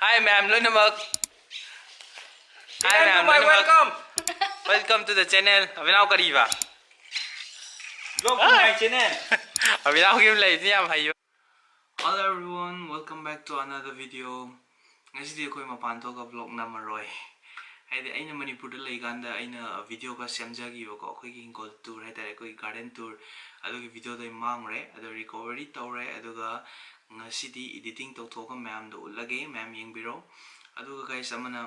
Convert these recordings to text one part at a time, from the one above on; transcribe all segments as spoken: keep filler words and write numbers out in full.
Hi ꯃꯌꯥꯝ ꯂꯣꯏꯅꯃꯛ. Hi ꯃꯌꯥꯝ ꯂꯣꯏꯅꯃꯛ. Welcome. Welcome to the channel. ꯑꯕꯤꯅꯥꯎ ꯀꯔꯤꯕ? Vlog to my channel. ꯑꯕꯤꯅꯥꯎꯒꯤ ꯑꯃ ꯂꯩꯕꯅꯤ ꯌꯥꯝ ꯍꯩꯕ. Hello everyone, welcome back to another video. ꯉꯁꯤꯗꯤ ꯑꯩꯈꯣꯏ ꯃꯄꯥꯟ ꯊꯣꯛꯑꯒ vlog ꯅꯝꯃꯔꯣꯏ. ꯍꯥꯏꯗꯤ ꯑꯩꯅ ꯃꯅꯤꯄꯨꯔꯗ ꯂꯩꯀꯥꯟꯗ ꯑꯩꯅ video ꯈꯔ ꯁꯦꯝꯖꯈꯤꯕꯀꯣ, ꯑꯩꯈꯣꯏꯒꯤ ꯍꯤꯡꯒꯣꯜ tour ꯍꯥꯏꯇꯥꯔꯦ, ꯑꯩꯈꯣꯏꯒꯤ garden tour, ꯑꯗꯨꯒꯤ videoꯗꯣ ꯑꯩ ꯃꯥꯡꯉꯨꯔꯦ. ꯑꯗꯣ recovery ꯇꯧꯔꯦ, ꯑꯗꯨꯒ ꯉꯁꯤꯗꯤ editing ꯇꯧꯊꯣꯛꯑꯒ ꯃꯌꯥꯝꯗꯣ ꯎꯠꯂꯒꯦ, ꯃꯌꯥꯝ ꯌꯦꯡꯕꯤꯔꯣ. ꯑꯗꯨꯒ guys, ꯑꯃꯅ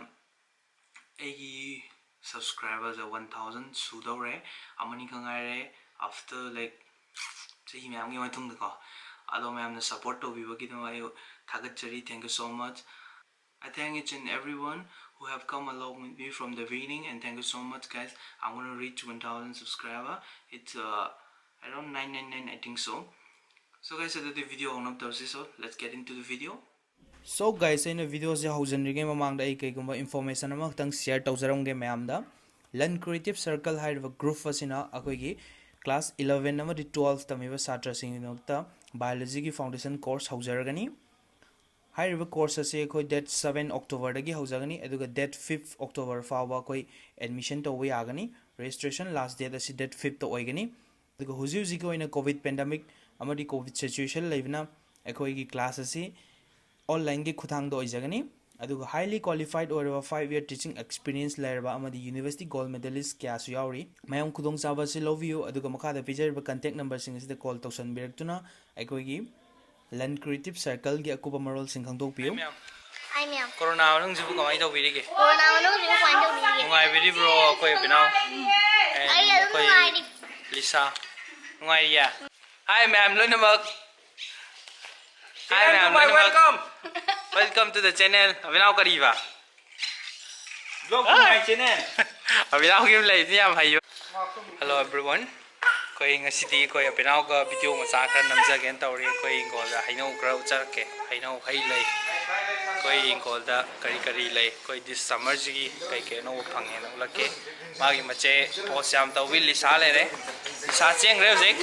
ꯑꯩꯒꯤ subscriberꯁꯦ one thousand ꯁꯨꯗꯧꯔꯦ, ꯑꯃꯅꯤ ꯈꯛ ꯉꯥꯏꯔꯦ, after like ꯆꯍꯤ ꯃꯌꯥꯝꯒꯤ ꯃꯇꯨꯡꯗꯀꯣ. ꯑꯗꯣ ꯃꯌꯥꯝꯅ support ꯇꯧꯕꯤꯕꯒꯤꯗꯃꯛ ꯑꯩ ꯊꯥꯒꯠꯆꯔꯤ. Thank you so much. I thank each and everyone who have come along with me from the beginning, and thank you so much, guys. I'm gonna reach one thousand subscriber. It's uh, around nine nine nine, I think so. So guys, ꯑꯗꯨꯗꯤ video ꯍꯧꯅꯕ ꯇꯧꯔꯁꯤ. So let's get into the video. So guys, ꯑꯩꯅ videoꯁꯦ ꯍꯧꯖꯤꯟꯗ꯭ꯔꯤꯉꯩ ꯃꯃꯥꯡꯗ ꯑꯩ ꯀꯩꯒꯨꯝꯕ information ꯑꯃꯈꯛꯇꯪ share ꯇꯧꯖꯔꯝꯒꯦ ꯃꯌꯥꯝꯗ. Learn Creative Circle ꯍꯥꯏꯔꯤꯕ group ꯑꯁꯤꯅ ꯑꯩꯈꯣꯏꯒꯤ class eleven ꯑꯃꯗꯤ twelve ꯇꯝꯃꯤꯕ ꯁꯥꯇ꯭ꯔꯁꯤꯡꯒꯤꯗꯃꯛꯇ biologyꯒꯤ foundation course ꯍꯧꯖꯔꯒꯅꯤ. ꯍꯥꯏꯔꯤꯕ course ꯑꯁꯤ ꯑꯩꯈꯣꯏ date seven Octoberꯗꯒꯤ ꯍꯧꯖꯒꯅꯤ, ꯑꯗꯨꯒ date fifth October ꯐꯥꯎꯕ ꯑꯩꯈꯣꯏ admission ꯇꯧꯕ ꯌꯥꯒꯅꯤ. Registration last date ꯑꯁꯤ date fifthꯇ ꯑꯣꯏꯒꯅꯤ. ꯑꯗꯨꯒ ꯍꯧꯖꯤꯛ ꯍꯧꯖꯤꯛꯀꯤ ꯑꯣꯏꯅ COVID pandemic ꯑꯃꯗꯤ COVID situation ꯂꯩꯕꯅ ꯑꯩꯈꯣꯏꯒꯤ class ꯑꯁꯤ onlineꯒꯤ ꯈꯨꯠꯊꯥꯡꯗ ꯑꯣꯏꯖꯒꯅꯤ꯫ ꯑꯗꯨꯒ highly qualified ꯑꯣꯏꯔꯕ five year teaching experience ꯂꯩꯔꯕ ꯑꯃꯗꯤ university gold medalist ꯀꯌꯥꯁꯨ ꯌꯥꯎꯔꯤ꯫ ꯃꯌꯥꯝ ꯈꯨꯗꯣꯡꯆꯥꯕ ꯑꯁꯤ ꯂꯧꯕꯤꯌꯨ, ꯑꯗꯨꯒ ꯃꯈꯥꯗ ꯄꯤꯖꯔꯤꯕ contact numberꯁꯤꯡ ꯑꯁꯤꯗ call ꯇꯧꯁꯟꯕꯤꯔꯛꯇꯨꯅ ꯑꯩꯈꯣꯏꯒꯤ Learn Creative Circleꯒꯤ ꯑꯀꯨꯞꯄ ꯃꯔꯣꯜꯁꯤꯡ ꯈꯪꯗꯣꯛꯄꯤꯌꯨ꯫ Hi ꯃꯌꯥꯝ꯫ Corona ꯃꯅꯨꯡꯁꯤꯕꯨ ꯀꯃꯥꯏꯅ ꯇꯧꯕꯤꯔꯤꯒꯦ? Corona ꯃꯅꯨꯡꯁꯤꯕꯨ ꯀꯃꯥꯏꯅ ꯇꯧꯕꯤꯔꯤꯒꯦ? ꯅꯨꯡꯉꯥꯏꯕꯤꯔꯤꯕ꯭ꯔꯣ ꯑꯩꯈꯣꯏ ꯑꯕꯤꯅꯥꯎ? And ꯑꯩ ꯑꯗꯨꯝ ꯑꯩꯈꯣꯏ ꯅꯨꯡꯉꯥꯏꯔꯤ꯫ ꯂꯤꯁꯥ꯫ ꯅꯨꯡꯉꯥꯏꯔꯤꯌꯦ? Hi ꯃꯌꯥꯝ ꯂꯣꯏꯅꯃꯛ. Hi ꯃꯌꯥꯝ ꯂꯣꯏꯅꯃꯛ. Welcome. Welcome to the channel. ꯑꯕꯤꯅꯥꯎ ꯀꯔꯤꯕ? Vlog to my channel. ꯑꯕꯤꯅꯥꯎꯒꯤ ꯑꯃ ꯂꯩꯕꯅꯤ ꯌꯥꯝ ꯍꯩꯕ. Hello everyone. ꯑꯩꯈꯣꯏ ꯉꯁꯤꯗꯤ ꯑꯩꯈꯣꯏ ꯑꯕꯤꯅꯥꯎꯒ video ꯃꯆꯥ ꯈꯔ ꯅꯝꯖꯒꯦꯅ ꯇꯧꯔꯤ꯫ ꯑꯩꯈꯣꯏ ꯍꯤꯡꯒꯣꯜꯗ ꯍꯩꯅꯧ ꯈꯔ ꯎꯠꯆꯔꯛꯀꯦ꯫ ꯍꯩꯅꯧ ꯍꯩ ꯂꯩ꯫ ꯑꯩꯈꯣꯏ ꯍꯤꯡꯒꯣꯜꯗ ꯀꯔꯤ ꯀꯔꯤ ꯂꯩ, ꯑꯩꯈꯣꯏ this summerꯁꯤꯒꯤ ꯀꯩ ꯀꯩ ꯑꯅꯧꯕ ꯐꯪꯉꯦꯅ ꯎꯠꯂꯛꯀꯦ꯫ ꯃꯥꯒꯤ ꯃꯆꯦ post ꯌꯥꯝ ꯇꯧꯕꯤ ꯂꯤꯁꯥ ꯂꯩꯔꯦ꯫ ꯂꯤꯁꯥ ꯆꯦꯟꯈ꯭ꯔꯦ ꯍꯧꯖꯤꯛ꯫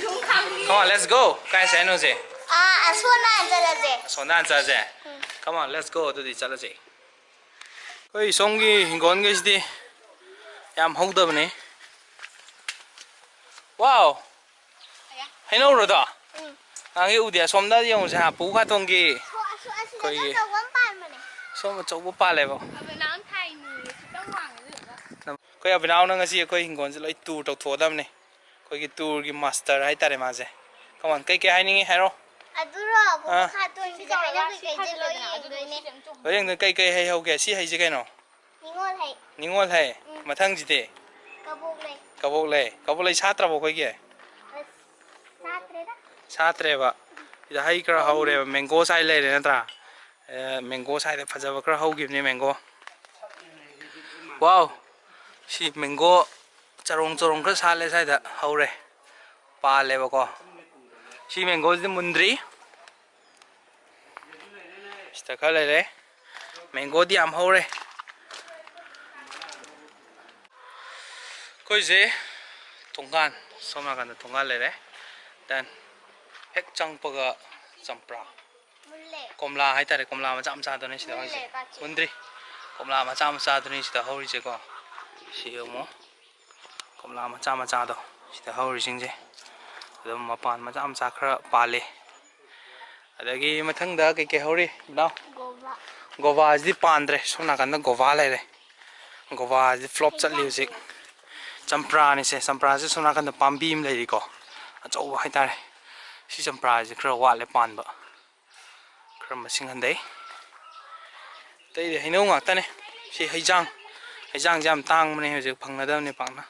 Come on, let's go. ꯀꯥꯏ ꯆꯠꯁꯦ ꯍꯥꯏꯅꯣ ꯍꯧꯖꯤꯛ? ꯑꯥ, ꯑꯁꯣꯝꯗ ꯍꯥꯟꯅ ꯆꯠꯂꯁꯦ꯫ ꯑꯁꯣꯝꯗ ꯍꯥꯟꯅ ꯆꯠꯂꯁꯦ? ꯎꯝ꯫ Come on, let's go. ꯑꯗꯨꯗꯤ ꯆꯠꯂꯁꯦ꯫ ꯑꯩꯈꯣꯏ ꯁꯣꯝꯒꯤ ꯍꯤꯡꯒꯣꯜꯒꯩꯁꯤꯗꯤ ꯌꯥꯝ ꯍꯧꯗꯕꯅꯤ꯫ Wow! ꯍꯩꯅꯧꯔꯣꯗꯣ? ꯎꯝ꯫ ꯅꯍꯥꯟꯒꯩ ꯎꯗꯦ꯫ ꯑꯁꯣꯝꯗ ꯌꯦꯡꯉꯨꯁꯦ ꯍꯥ, ꯄꯨ ꯈꯥꯇꯣꯡꯒꯤ꯫ ꯁꯣ-, ꯑꯁꯣ-, ꯑꯁꯤꯗꯁꯨ ꯑꯩꯈꯣꯏꯒꯤ ꯑꯆꯧꯕ ꯑꯃ ꯄꯥꯟꯕꯅꯦ꯫ ꯁꯣꯝ ꯑꯆꯧꯕ ꯄꯥꯜꯂꯦꯕ꯫ ꯑꯗꯣ ꯅꯍꯥꯟ ꯊꯥꯏꯅꯤ, ꯈꯤꯇꯪ ꯋꯥꯡꯉꯦ ꯑꯗꯨꯗꯨꯒ꯫ ꯑꯩꯈꯣꯏ ꯑꯕꯤꯅꯥꯎꯅ ꯉꯁꯤ ꯑꯩꯈꯣꯏ ꯍꯤꯡꯒꯣꯜꯁꯦ ꯂꯣꯏ tour ꯇꯧꯊꯣꯛꯑꯗꯕꯅꯦ꯫ ꯑꯩꯈꯣꯏꯒꯤ tourꯒꯤ master ꯍꯥꯏꯇꯥꯔꯦ ꯃꯥꯁꯦ꯫ Come on, ꯀꯩꯀꯩ ꯍꯥꯏꯅꯤꯡꯉꯤ ꯍꯥꯏꯔꯣ꯫ ꯑꯗꯨꯔꯣ, ꯑꯥ꯫ ꯃꯈꯥ ꯇꯣꯟꯁꯤꯗ ꯍꯩꯅꯧ ꯀꯩꯀꯩꯁꯦ ꯂꯣꯏ ꯌꯦꯡꯗꯣꯏꯅꯦ꯫ ꯂꯣꯏ ꯌꯦꯡꯗꯣꯏꯅꯦ꯫ ꯀꯩꯀꯩ ꯍꯩ ꯍꯧꯒꯦ? ꯁꯤ ꯍꯩꯁꯦ ꯀꯩꯅꯣ? ꯅꯤꯉꯣꯜ ꯍꯩ꯫ ꯅꯤꯉꯣꯜ ꯍꯩ꯫ ꯎꯝ꯫ ꯃꯊꯪꯁꯤꯗꯤ? ꯀꯕꯣꯛ ꯂꯩ꯫ ꯀꯕꯣꯛ ꯂꯩ꯫ ꯀꯕꯣꯛ ꯂꯩ ꯁꯥꯠꯇ꯭ꯔꯕꯣ ꯑꯩꯈꯣꯏꯒꯤ? ꯑꯁ, ꯁꯥꯠꯇ꯭ꯔꯦꯗ꯫ ꯁꯥꯠꯇ꯭ꯔꯦꯕ꯫ ꯁꯤꯗ ꯍꯩ ꯈꯔ ꯍꯧꯔꯦꯕ, mango ꯁꯥꯏ ꯂꯩꯔꯦ ꯅꯠꯇ꯭ꯔꯥ? ꯑꯦ, mango ꯁꯥꯏꯗ ꯐꯖꯕ ꯈꯔ ꯍꯧꯈꯤꯕꯅꯦ, mango꯫ Wow! ꯁꯤ mango ꯆꯔꯣꯡ ꯆꯔꯣꯡ ꯈꯔ ꯁꯥꯠꯂꯦ ꯁ꯭ꯋꯥꯏꯗ ꯍꯧꯔꯦ꯫ ꯄꯥꯜꯂꯦꯕꯀꯣ꯫ ꯁꯤ mangoꯁꯤꯗꯤ ꯃꯨꯟꯗ꯭ꯔꯤ꯫ ꯁꯤꯗ ꯈꯔ ꯂꯩꯔꯦ꯫ Mangoꯗꯤ ꯌꯥꯝ ꯍꯧꯔꯦ꯫ ꯑꯩꯈꯣꯏꯁꯦ ꯊꯣꯡꯒꯥꯟ, ꯁꯣꯝ ꯅꯥꯀꯟꯗ ꯊꯣꯡꯒꯥꯟ ꯂꯩꯔꯦ꯫ Then ꯍꯦꯛ ꯆꯪꯉꯛꯄꯒ ꯆꯝꯄ꯭ꯔꯥ꯫ ꯃꯨꯜꯂꯦ꯫ ꯀꯣꯝꯂꯥ ꯍꯥꯏꯇꯥꯔꯦ, ꯀꯣꯝꯂꯥ ꯃꯆꯥ ꯃꯆꯥꯗꯨꯅꯦ ꯁꯤꯗ ꯍꯧꯔꯤꯁꯦ꯫ ꯃꯨꯜꯂꯦ, ꯄꯥꯛꯁꯤ꯫ ꯃꯨꯟꯗ꯭ꯔꯤ꯫ ꯀꯣꯝꯂꯥ ꯃꯆꯥ ꯃꯆꯥꯗꯨꯅꯤ ꯁꯤꯗ ꯍꯧꯔꯤꯁꯦꯀꯣ꯫ ꯁꯤ ꯌꯦꯡꯉꯣ꯫ ꯀꯣꯝꯂꯥ ꯃꯆꯥ ꯃꯆꯥꯗꯣ ꯁꯤꯗ ꯍꯧꯔꯤꯁꯤꯡꯁꯦ꯫ ꯑꯗꯨꯝ ꯃꯄꯥꯟ ꯃꯆꯥ ꯃꯆꯥ ꯈꯔ ꯄꯥꯜꯂꯤ꯫ ꯑꯗꯒꯤ ꯃꯊꯪꯗ ꯀꯩꯀꯩ ꯍꯧꯔꯤ, ꯏꯅꯥꯎ? ꯒꯣꯕꯥ꯫ ꯒꯣꯕꯥꯁꯤꯗꯤ ꯄꯥꯟꯗ꯭ꯔꯦ꯫ ꯁꯣꯝ ꯅꯥꯀꯟꯗ ꯒꯣꯕꯥ ꯂꯩꯔꯦ꯫ ꯒꯣꯕꯥꯁꯤꯗꯤ flop ꯆꯠꯂꯤ ꯍꯧꯖꯤꯛ꯫ ꯆꯝꯄ꯭ꯔꯥꯅꯤꯁꯦ꯫ ꯆꯝꯄ꯭ꯔꯥꯁꯦ ꯁꯣꯝ ꯅꯥꯀꯟꯗ ꯄꯥꯝꯕꯤ ꯑꯃ ꯂꯩꯔꯤꯀꯣ꯫ ꯑꯆꯧꯕ ꯍꯥꯏꯇꯥꯔꯦ꯫ ꯁꯤ ꯆꯝꯄ꯭ꯔꯥꯁꯦ ꯈꯔ ꯋꯥꯠꯂꯦ ꯄꯥꯟꯕ꯫ ꯈꯔ ꯃꯁꯤꯡ ꯍꯟꯊꯩ꯫ ꯑꯇꯩꯗꯤ ꯍꯩꯅꯧ ꯉꯥꯛꯇꯅꯦ꯫ ꯁꯤ ꯍꯩꯖꯥꯡ, ꯍꯩꯖꯥꯡꯁꯦ ꯌꯥꯝ ꯇꯥꯡꯕꯅꯦ ꯍꯧꯖꯤꯛ, ꯐꯪꯅꯗꯕꯅꯦ ꯄꯥꯛꯅ꯫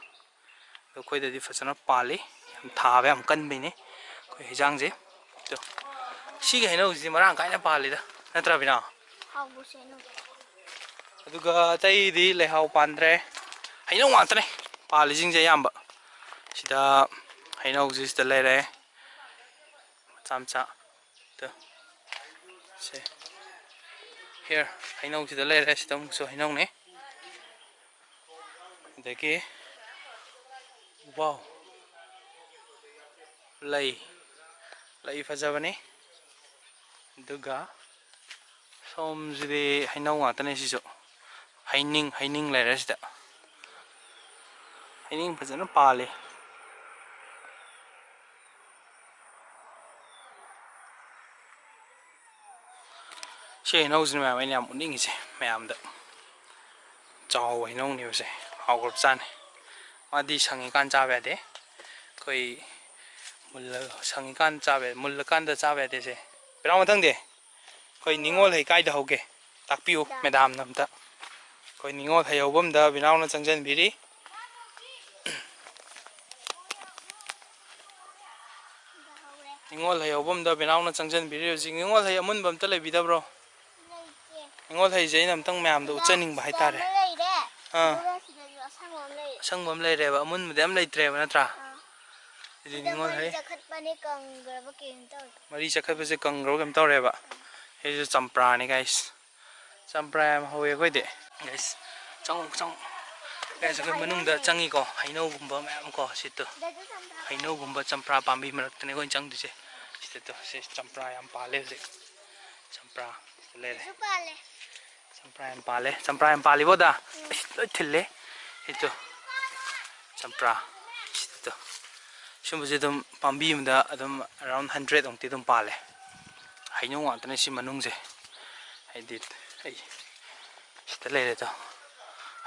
ꯑꯗꯣ ꯑꯩꯈꯣꯏꯗꯗꯤ ꯐꯖꯅ ꯄꯥꯜꯂꯤ꯫ ꯌꯥꯝ ꯊꯥꯕ ꯌꯥꯝ ꯀꯟꯕꯩꯅꯦ ꯑꯩꯈꯣꯏ ꯍꯩꯖꯥꯡꯁꯦ꯫ ꯑꯗꯣ ꯁꯤꯒꯤ ꯍꯩꯅꯧꯁꯤꯗꯤ ꯃꯔꯥꯡ ꯀꯥꯏꯅ ꯄꯥꯜꯂꯤꯗ, ꯅꯠꯇ꯭ꯔꯥ ꯕꯤꯅꯥꯎ? ꯍꯥꯎꯕꯁꯦ ꯍꯩꯅꯧ꯫ ꯑꯗꯨꯒ ꯑꯇꯩꯗꯤ ꯂꯩꯍꯥꯎ ꯄꯥꯟꯗ꯭ꯔꯦ꯫ ꯍꯩꯅꯧ ꯉꯥꯛꯇꯅꯦ ꯄꯥꯜꯂꯤꯁꯤꯡꯁꯦ ꯑꯌꯥꯝꯕ꯫ ꯁꯤꯗ ꯍꯩꯅꯧꯁꯤ ꯁꯤꯗ ꯂꯩꯔꯦ꯫ ꯃꯆꯥ ꯃꯆꯥ꯫ ꯇꯨ꯫ ꯁꯦ꯫ Here, ꯍꯩꯅꯧꯁꯤꯗ ꯂꯩꯔꯦ꯫ ꯁꯤꯗ ꯑꯃꯨꯛꯁꯨ ꯍꯩꯅꯧꯅꯦ꯫ ꯑꯗꯒꯤ, wow, ꯂꯩ꯫ ꯂꯩ ꯐꯖꯕꯅꯤ꯫ ꯑꯗꯨꯒ ꯁꯣꯝꯁꯤꯗꯤ ꯍꯩꯅꯧ ꯉꯥꯛꯇꯅꯦ ꯁꯤꯁꯨ꯫ ꯍꯩꯅꯤꯡ, ꯍꯩꯅꯤꯡ ꯂꯩꯔꯦ ꯁꯤꯗ꯫ ꯍꯩꯅꯤꯡ ꯐꯖꯅ ꯄꯥꯜꯂꯤ꯫ ꯁꯤ ꯍꯩꯅꯧꯁꯤꯅ ꯃꯌꯥꯝ ꯑꯩꯅ ꯌꯥꯝ ꯎꯠꯅꯤꯡꯉꯤꯁꯦ ꯃꯌꯥꯝꯗ꯫ ꯆꯥꯎꯕ ꯍꯩꯅꯧꯅꯦꯕꯁꯦ, ꯍꯥꯎꯈ꯭ꯔꯕ ꯆꯥꯅꯤ꯫ ꯃꯥꯗꯤ ꯁꯪꯉꯤꯀꯥꯟ ꯆꯥꯕ ꯌꯥꯗꯦ꯫ ꯑꯩꯈꯣꯏ ꯃꯨꯜꯂ-, ꯁꯪꯉꯤꯀꯥꯟ ꯆꯥꯕ ꯌꯥꯗꯦ, ꯃꯨꯜꯂꯀꯥꯟꯗ ꯆꯥꯕ ꯌꯥꯗꯦꯁꯦ꯫ ꯄꯤꯔꯥꯎ ꯃꯊꯪꯗꯤ ꯑꯩꯈꯣꯏ ꯅꯤꯉꯣꯜ ꯍꯩ ꯀꯥꯏꯗ ꯍꯧꯒꯦ? ꯇꯥꯛꯄꯤꯌꯨ ꯃꯦꯗꯥꯝꯅ ꯑꯝꯇ꯫ ꯑꯩꯈꯣꯏ ꯅꯤꯉꯣꯜ ꯍꯩ ꯍꯧꯕꯝꯗ ꯕꯤꯅꯥꯎꯅ ꯆꯪꯁꯤꯟꯕꯤꯔꯤ꯫ ꯅꯤꯉꯣꯜ ꯍꯩ ꯍꯧꯕꯝꯗ ꯕꯤꯅꯥꯎꯅ ꯆꯪꯁꯤꯟꯕꯤꯔꯤ ꯍꯧꯖꯤꯛ꯫ ꯅꯤꯉꯣꯜ ꯍꯩ ꯑꯃꯨꯟꯕ ꯑꯝꯇ ꯂꯩꯕꯤꯗꯕ꯭ꯔꯣ? ꯅꯤꯉꯣꯜ ꯍꯩꯁꯦ ꯑꯩꯅ ꯑꯝꯇꯪ ꯃꯌꯥꯝꯗ ꯎꯠꯆꯅꯤꯡꯕ ꯍꯥꯏꯇꯥꯔꯦ꯫ ꯑꯥ꯫ ꯑꯁꯪꯕ ꯑꯃ ꯂꯩꯔꯦꯕ, ꯑꯃꯨꯟꯕꯗꯤ ꯑꯝ ꯂꯩꯇ꯭ꯔꯦꯕ ꯅꯠꯇ꯭ꯔꯥ? ꯑꯥ꯫ ꯑꯗꯨꯗꯤ ꯅꯤꯉꯣꯜ ꯍꯩ꯫ ꯃꯔꯤ ꯆꯈꯠꯄꯁꯦ ꯀꯪꯈ꯭ꯔꯕ ꯀꯩꯅꯣꯝ ꯇꯧꯔꯦ꯫ ꯁꯤꯁꯨ ꯆꯝꯄ꯭ꯔꯥꯅꯤ guys꯫ ꯆꯝꯄ꯭ꯔꯥ ꯌꯥꯝ ꯍꯧꯋꯦ ꯑꯩꯈꯣꯏꯗꯤ꯫ Guys, ꯆꯪꯉꯨ, ꯆꯪꯉꯨ꯫ Guys, ꯑꯩꯈꯣꯏ ꯃꯅꯨꯡꯗ ꯆꯪꯉꯤꯀꯣ, ꯍꯩꯅꯧꯒꯨꯝꯕ ꯃꯌꯥꯝ ꯀꯣ, ꯁꯤꯠꯇꯨ꯫ ꯍꯩꯅꯧꯒꯨꯝꯕ ꯆꯝꯄ꯭ꯔꯥ ꯄꯥꯝꯕꯤ ꯃꯔꯛꯇꯅꯦ ꯑꯩꯈꯣꯏꯅ ꯆꯪꯗꯣꯏꯁꯦ꯫ ꯁꯤꯗ ꯇꯨ, ꯁꯤ ꯆꯝꯄ꯭ꯔꯥ ꯌꯥꯝ ꯄꯥꯜꯂꯦ ꯍꯧꯖꯤꯛ꯫ ꯆꯝꯄ꯭ꯔꯥ ꯁꯤꯗ ꯂꯩꯔꯦ꯫ ꯆꯝꯄ꯭ꯔꯥ ꯌꯥꯝ ꯄꯥꯜꯂꯦ꯫ ꯆꯝꯄ꯭ꯔꯥ ꯌꯥꯝ ꯄꯥꯜꯂꯤꯕꯣ ꯑꯗ? ꯎꯝ꯫ ꯑꯩꯁ, ꯂꯣꯏ ꯊꯤꯜꯂꯦ꯫ ꯁꯤꯗ ꯇꯨ꯫ ꯆꯝꯄ꯭ꯔꯥ꯫ ꯁꯤꯗ ꯇꯨ꯫ ꯁꯨꯝꯕꯁꯦ ꯑꯗꯨꯝ ꯄꯥꯝꯕꯤ ꯑꯃꯗ ꯑꯗꯨꯝ around hundred ꯃꯨꯛꯇꯤ ꯑꯗꯨꯝ ꯄꯥꯜꯂꯦ꯫ ꯍꯩꯅꯧ ꯉꯥꯛꯇꯅꯦ ꯁꯤ ꯃꯅꯨꯡꯁꯦ꯫ ꯍꯥꯏꯗꯤ ꯑꯩ ꯁꯤꯗ ꯂꯩꯔꯦ ꯑꯗꯣ꯫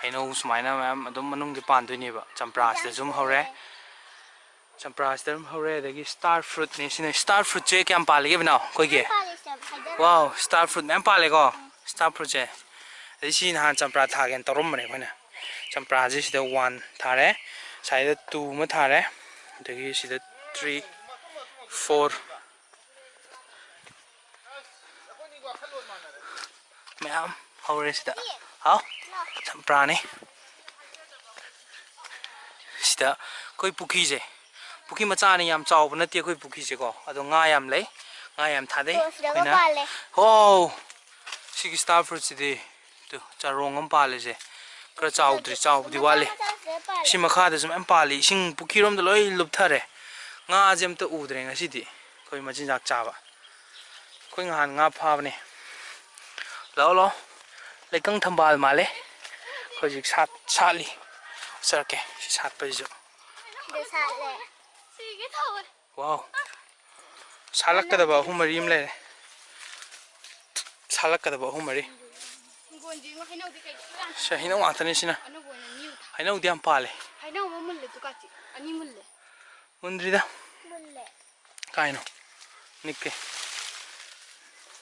ꯍꯩꯅꯧ ꯁꯨꯃꯥꯏꯅ ꯃꯌꯥꯝ ꯑꯗꯨꯝ ꯃꯅꯨꯡꯗ ꯄꯥꯟꯗꯣꯏꯅꯦꯕ꯫ ꯆꯝꯄ꯭ꯔꯥꯁꯤꯗꯁꯨ ꯑꯗꯨꯝ ꯍꯧꯔꯦ꯫ ꯆꯝꯄ꯭ꯔꯥꯁꯤꯗ ꯑꯗꯨꯝ ꯍꯧꯔꯦ꯫ ꯑꯗꯒꯤ star fruitꯅꯦ ꯁꯤꯅ꯫ Star fruitꯁꯦ ꯀꯌꯥꯝ ꯄꯥꯜꯂꯤꯒꯦ ꯕꯤꯅꯥꯎ ꯑꯩꯈꯣꯏꯒꯤ? ꯃꯌꯥꯝ ꯄꯥꯜꯂꯦ ꯁꯤꯗ ꯍꯥꯏꯗꯔꯒ꯫ Wow, star fruit ꯃꯌꯥꯝ ꯄꯥꯜꯂꯦꯀꯣ꯫ Star fruitꯁꯦ꯫ ꯑꯗꯩ ꯁꯤ ꯅꯍꯥꯟ ꯆꯝꯄ꯭ꯔꯥ ꯊꯥꯒꯦꯅ ꯇꯧꯔꯝꯕꯅꯦ ꯑꯩꯈꯣꯏꯅ꯫ ꯆꯝꯄ꯭ꯔꯥꯁꯦ ꯁꯤꯗ one ꯊꯥꯔꯦ꯫ ꯁꯥꯏꯗ two ꯑꯃ ꯊꯥꯔꯦ꯫ ꯑꯗꯒꯤ ꯁꯤꯗ three, four꯫ ꯃꯌꯥꯝ ꯍꯧꯔꯦ ꯁꯤꯗ꯫ ꯍꯥꯎ? ꯆꯝꯄ꯭ꯔꯥꯅꯤ꯫ ꯁꯤꯗ ꯑꯩꯈꯣꯏ ꯄꯨꯈ꯭ꯔꯤꯁꯦ, ꯄꯨꯈ꯭ꯔꯤ ꯃꯆꯥꯅꯤ, ꯌꯥꯝ ꯆꯥꯎꯕ ꯅꯠꯇꯦ ꯑꯩꯈꯣꯏ ꯄꯨꯈ꯭ꯔꯤꯁꯦꯀꯣ꯫ ꯑꯗꯣ ꯉꯥ ꯌꯥꯝ ꯂꯩ, ꯉꯥ ꯌꯥꯝ ꯊꯥꯗꯩ ꯇꯣ, ꯁꯤꯗ ꯑꯃ ꯑꯩꯈꯣꯏꯅ꯫ ꯄꯥꯜꯂꯦ꯫ ꯍꯣ! ꯁꯤꯒꯤ star fruitꯁꯤꯗꯤ꯫ ꯇꯨ, ꯆꯥꯔꯣꯡ ꯑꯃ ꯄꯥꯜꯂꯤꯁꯦ꯫ ꯈꯔ ꯆꯥꯎꯗ꯭ꯔꯤ, ꯆꯥꯎꯕꯗꯤ ꯋꯥꯠꯂꯤ꯫ ꯃꯆꯥ ꯃꯆꯥꯁꯤꯗ ꯄꯥꯜꯂꯦ꯫ ꯁꯤ ꯃꯈꯥꯗꯁꯨ ꯃꯌꯥꯝ ꯄꯥꯜꯂꯤ꯫ ꯏꯁꯤꯡ ꯄꯨꯈ꯭ꯔꯤꯔꯣꯝꯗ ꯂꯣꯏ ꯂꯨꯞꯊꯔꯦ꯫ ꯉꯥꯁꯦ ꯑꯝꯇ ꯎꯗ꯭ꯔꯦ ꯉꯁꯤꯗꯤ꯫ ꯑꯩꯈꯣꯏ ꯃꯆꯤꯟꯖꯥꯛ ꯆꯥꯕ꯫ ꯑꯩꯈꯣꯏ ꯉꯍꯥꯟ ꯉꯥ ꯐꯥꯕꯅꯦ꯫ ꯂꯥꯛꯑꯣ, ꯂꯥꯛꯑꯣ꯫ ꯂꯩꯀꯪ ꯊꯝꯕꯥꯜ ꯃꯥꯜꯂꯦ꯫ ꯑꯩꯈꯣꯏ ꯍꯧꯖꯤꯛ ꯁꯥꯠ-, ꯁꯥꯠꯂꯤ꯫ ꯎꯠꯆꯔꯛꯀꯦ꯫ ꯁꯤ ꯁꯥꯠꯄꯁꯤꯁꯨ꯫ ꯁꯤꯗ ꯁꯥꯠꯂꯦ꯫ ꯁꯤꯒꯦ ꯇꯧꯋꯦ꯫ ꯋꯥꯎ꯫ ꯁꯥꯠꯂꯛꯀꯗꯕ ꯑꯍꯨꯝ ꯃꯔꯤ ꯑꯃ ꯂꯩꯔꯦ꯫ ꯁꯥꯠꯂꯛꯀꯗꯕ ꯑꯍꯨꯝ ꯃꯔꯤ꯫ ꯍꯤꯡꯒꯣꯟꯁꯦ ꯍꯩꯅꯧꯗꯤ ꯀꯩꯁꯨ ꯌꯥꯝ ꯁꯤ ꯍꯩꯅꯧ ꯉꯥꯛꯇꯅꯤ ꯁꯤꯅ꯫ ꯑꯅꯧꯕ ꯑꯣꯏꯅ new ꯊꯥ꯫ ꯍꯩꯅꯧꯗꯤ ꯌꯥꯝ ꯄꯥꯜꯂꯦ꯫ ꯍꯩꯅꯧ ꯑꯃ ꯃꯨꯜꯂꯦ ꯇꯨ ꯀꯥꯆꯤ꯫ ꯑꯅꯤ ꯃꯨꯜꯂꯦ꯫ ꯃꯨꯟꯗ꯭ꯔꯤꯗ꯫ ꯃꯨꯜꯂꯦ꯫ ꯀꯥꯏꯅꯣ? ꯅꯤꯛꯀꯦ꯫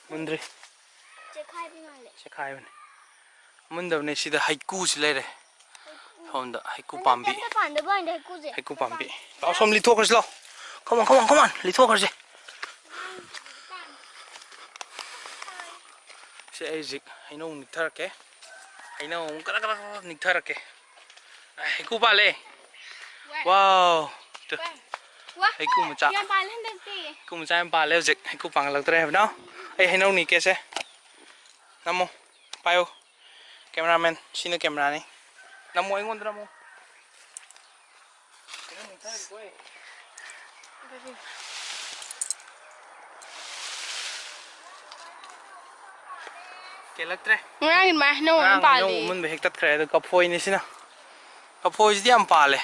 ꯃꯨꯟꯗ꯭ꯔꯤ꯫ ꯆꯦꯈꯥꯏꯕꯤ ꯃꯥꯜꯂꯦ꯫ ꯆꯦꯈꯥꯏꯕꯅꯦ꯫ ꯃꯨꯟꯗꯕꯅꯦ꯫ ꯁꯤꯗ ꯍꯩꯀꯨꯁꯤ ꯂꯩꯔꯦ꯫ ꯁꯣꯝꯗ ꯍꯩꯀꯨ ꯄꯥꯝꯕꯤ꯫ ꯍꯟꯗꯛꯇꯤ ꯑꯝꯇ ꯄꯥꯟꯗꯕ ꯋꯥꯅꯤꯗ ꯍꯩꯀꯨꯁꯦ꯫ ꯍꯩꯀꯨ ꯄꯥꯝꯕꯤ꯫ ꯂꯥꯛꯑꯣ, ꯁꯣꯝ ꯂꯤꯊꯣꯛꯈ꯭ꯔꯁꯤ ꯂꯥꯛꯑꯣ꯫ Come on, come on, come on, ꯂꯤꯊꯣꯛꯈ꯭ꯔꯁꯦ꯫ ꯁꯦ, ꯑꯩ ꯍꯧꯖꯤꯛ ꯍꯩꯅꯧ ꯅꯤꯛꯊꯔꯛꯀꯦ꯫ ꯍꯩꯅꯧ ꯑꯃꯨꯛ ꯀꯗꯛ ꯀꯗꯛ ꯀꯗꯛ ꯅꯤꯛꯊꯔꯛꯀꯦ꯫ ꯑ, ꯍꯩꯀꯨ ꯄꯥꯜꯂꯦ꯫ Wow꯫ ꯇꯨ꯫ ꯋꯥ꯫ ꯍꯩꯀꯨ ꯃꯆꯥ꯫ ꯌꯥꯝ ꯄꯥꯜꯂꯦ ꯍꯟꯗꯛꯇꯤ꯫ ꯍꯩꯀꯨ ꯃꯆꯥ ꯌꯥꯝ ꯄꯥꯜꯂꯦ ꯍꯧꯖꯤꯛ꯫ ꯍꯩꯀꯨ ꯄꯥꯟꯒꯠꯂꯛꯇ꯭ꯔꯦ ꯍꯥꯏꯕꯅꯣ? ꯑꯩ ꯍꯩꯅꯧ ꯅꯤꯛꯀꯦꯁꯦ꯫ ꯅꯝꯃꯣ꯫ ꯄꯥꯏꯌꯨ꯫ Cameraman꯫ ꯁꯤꯅ cameraꯅꯤ꯫ ꯅꯝꯃꯣ, ꯑꯩꯉꯣꯟꯗ ꯅꯝꯃꯣ꯫ ꯀꯦꯜꯂꯛꯇ꯭ꯔꯦ꯫ ꯉꯔꯥꯡꯒꯤ ꯑꯗꯨꯃꯥꯏꯅ ꯍꯩꯅꯧ ꯑꯃ ꯉꯔꯥꯡ ꯍꯩꯅꯧ ꯄꯥꯜꯂꯤ꯫ ꯑꯃꯨꯟꯕ ꯍꯦꯛꯇꯠꯈ꯭ꯔꯦ꯫ ꯑꯗꯣ ꯀꯐꯣꯏꯅꯤ ꯁꯤꯅ꯫ ꯀꯐꯣꯏꯁꯤꯗꯤ ꯌꯥꯝ ꯄꯥꯜꯂꯦ꯫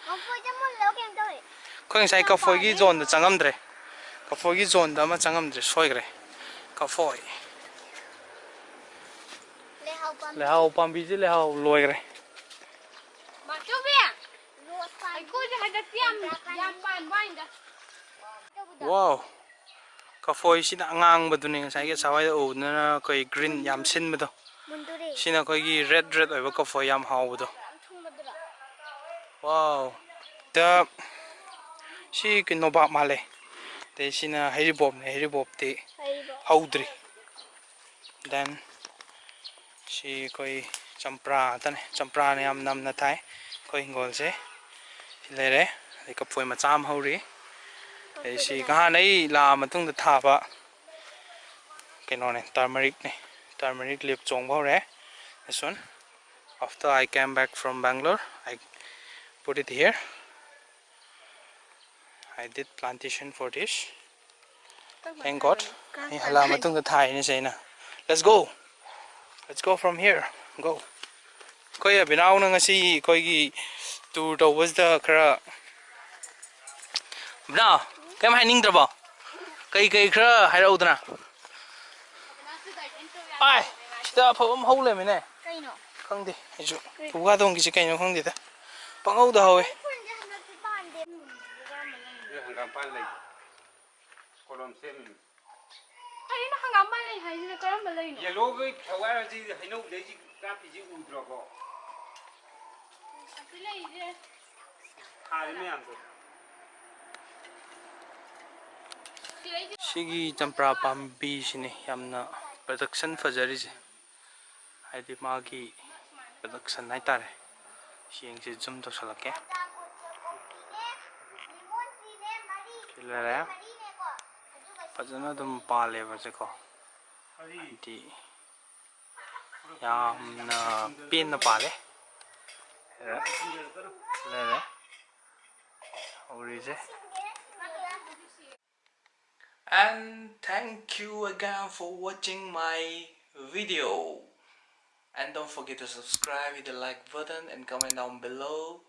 ꯀꯐꯣꯏꯁꯦ ꯃꯨꯜꯂꯒ ꯀꯩꯅꯣ ꯇꯧꯋꯦ꯫ ꯑꯩꯈꯣꯏ ꯉꯁꯥꯏ ꯌꯥꯝ ꯀꯐꯣꯏꯒꯤ ꯄꯥꯜꯂꯦ꯫ Zoneꯗ ꯆꯪꯉꯝꯗ꯭ꯔꯦ꯫ ꯀꯐꯣꯏꯒꯤ zoneꯗ ꯑꯃ ꯆꯪꯉꯝꯗ꯭ꯔꯦ, ꯁꯣꯏꯈ꯭ꯔꯦ꯫ ꯀꯐꯣꯏ꯫ ꯂꯩꯍꯥꯎ ꯄꯥꯝꯕꯤ꯫ ꯂꯩꯍꯥꯎ ꯄꯥꯝꯕꯤꯁꯦ ꯂꯩꯍꯥꯎ ꯂꯣꯏꯈ꯭ꯔꯦ꯫ ꯃꯥꯆꯧꯕꯤ! ꯔꯣꯁ ꯄꯥꯝꯕꯤ꯫ ꯍꯩꯀꯨꯁꯦ ꯍꯟꯗꯛꯇꯤ ꯌꯥꯝ, ꯌꯥꯝ ꯄꯥꯟꯕ ꯋꯥꯅꯤꯗ꯫ ꯇꯧꯕꯗꯣ꯫ Wow! ꯀꯐꯣꯏꯁꯤꯅ ꯑꯉꯥꯡꯕꯗꯨꯅꯤ, ꯉꯁꯥꯏꯒꯤ ꯁꯋꯥꯏꯗ ꯎꯕꯗꯨꯅ ꯑꯩꯈꯣꯏ green ꯌꯥꯝ ꯁꯤꯟꯕꯗꯣ꯫ ꯃꯨꯟꯗꯣꯔꯦ꯫ ꯁꯤꯅ ꯑꯩꯈꯣꯏꯒꯤ red red ꯑꯣꯏꯕ ꯀꯐꯣꯏ ꯌꯥꯝ ꯍꯥꯎꯕꯗꯣ꯫ ꯌꯥꯝ ꯊꯨꯝꯕꯗꯨꯔꯣ? Wow! ꯗ ꯁꯤ ꯀꯩꯅꯣ ꯅꯣꯕꯥꯞ ꯃꯥꯜꯂꯦ꯫ ꯑꯗꯩ ꯁꯤꯅ ꯍꯩꯔꯤꯕꯣꯞꯅꯦ, ꯍꯩꯔꯤꯕꯣꯞꯇꯤ ꯍꯩꯔꯤꯕꯣꯞ꯫ ꯍꯧꯗ꯭ꯔꯤ꯫ Then ꯁꯤ ꯑꯩꯈꯣꯏ ꯆꯝꯄ꯭ꯔꯥ ꯉꯥꯛꯇꯅꯦ꯫ ꯆꯝꯄ꯭ꯔꯥꯅ ꯌꯥꯝ ꯅꯝꯅ ꯊꯥꯏ ꯑꯩꯈꯣꯏ ꯍꯤꯡꯒꯣꯜꯁꯦ꯫ ꯁꯤ ꯂꯩꯔꯦ꯫ ꯑꯗꯩ ꯀꯐꯣꯏ ꯃꯆꯥ ꯑꯃ ꯍꯧꯔꯤ꯫ ꯑꯗꯩ ꯁꯤ ꯀꯐꯣꯏ ꯉꯍꯥꯟ ꯑꯩ ꯂꯥꯛꯑ ꯃꯇꯨꯡꯗ ꯊꯥꯕ ꯀꯩꯅꯣꯅꯦ, turmericꯅꯦ꯫ Turmeric leaf ꯆꯣꯡꯕ ꯍꯧꯔꯦ꯫ This one, after I came back from Bangalore, I put it here. I did plantation for this. Thank God. ꯑꯩ ꯍꯜꯂꯛꯑ ꯃꯇꯨꯡꯗ ꯊꯥꯏꯅꯦ ꯁꯦ ꯑꯩꯅ꯫ Let's go! Let's go from here. Go. ꯑꯩꯈꯣꯏ ꯑꯕꯤꯅꯥꯎꯅ ꯉꯁꯤ ꯑꯩꯈꯣꯏꯒꯤ ꯇꯨꯔ ꯇꯧꯕꯁꯤꯗ ꯈꯔ, ꯑꯕꯤꯅꯥꯎ, ꯀꯩꯝ ꯍꯥꯏꯅꯤꯡꯗ꯭ꯔꯕꯣ? ꯀꯩ ꯀꯩ ꯈꯔ ꯍꯥꯏꯔꯛꯎꯗꯅ꯫ ꯑꯥꯏ, ꯁꯤꯗ ꯑꯐꯕ ꯑꯃ ꯍꯧ ꯂꯩꯔꯝꯃꯤꯅꯦ꯫ ꯀꯩꯅꯣ? ꯈꯪꯗꯦ ꯑꯩꯁꯨ꯫ ꯀꯩ? ꯄꯨꯒꯥꯗꯣꯡꯒꯤꯁꯦ ꯀꯩꯅꯣ ꯈꯪꯗꯦꯗ꯫ ꯄꯪꯍꯧꯗ ꯍꯧꯋꯦ꯫ ꯑꯩ ꯐꯣꯟꯁꯦ ꯍꯟꯗꯛꯇꯤ ꯄꯥꯟꯗꯦ꯫ ꯅꯣꯏ ꯍꯪꯒꯥꯝꯄꯥꯟ ꯂꯩ꯫ ꯀꯣꯂꯣꯝ ꯁꯦꯝꯃꯤꯅꯤ꯫ ꯀꯔꯤꯅꯣ ꯍꯪꯒꯥꯝ ꯄꯥꯜꯂꯤ ꯍꯥꯏꯁꯤꯅ ꯀꯔꯝꯕ ꯂꯩꯅꯣ? Yellowꯒꯤ flowerꯁꯤ ꯍꯩꯅꯧꯗꯩꯁꯤ ꯀꯥꯞꯄꯤꯁꯤ ꯎꯗ꯭ꯔꯣꯕꯣ? ꯑꯁꯤ ꯂꯩꯁꯦ꯫ ꯊꯥꯔꯤ ꯃꯌꯥꯝꯗꯣ꯫ ꯁꯤ ꯂꯩꯁꯦ꯫ ꯁꯤꯒꯤ ꯆꯝꯄ꯭ꯔꯥ ꯄꯥꯝꯕꯤꯁꯤꯅꯤ ꯌꯥꯝꯅ production ꯐꯖꯔꯤꯁꯦ, ꯍꯥꯏꯗꯤ ꯃꯥꯒꯤ production ꯍꯥꯏꯇꯥꯔꯦ꯫ ꯌꯦꯡꯁꯦ, zoom ꯇꯧꯁꯜꯂꯛꯀꯦ꯫ ꯁꯤ ꯂꯩꯔꯦ꯫ ꯐꯖꯅ ꯑꯗꯨꯝ ꯄꯥꯜꯂꯦꯕ ꯁꯦꯀꯣ꯫ ꯍꯥꯏꯗꯤ ꯌꯥꯝꯅ ꯄꯦꯟꯅ ꯄꯥꯜꯂꯦ꯫ ꯂꯩꯔꯦ꯫ ꯍꯧꯔꯤꯁꯦ꯫ And thank you again for watching my video. And don't forget to subscribe, hit the like button and comment down below.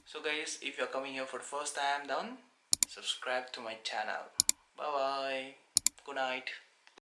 So guys, if you're coming here for the first time, then subscribe to my channel. Bye bye. Good night.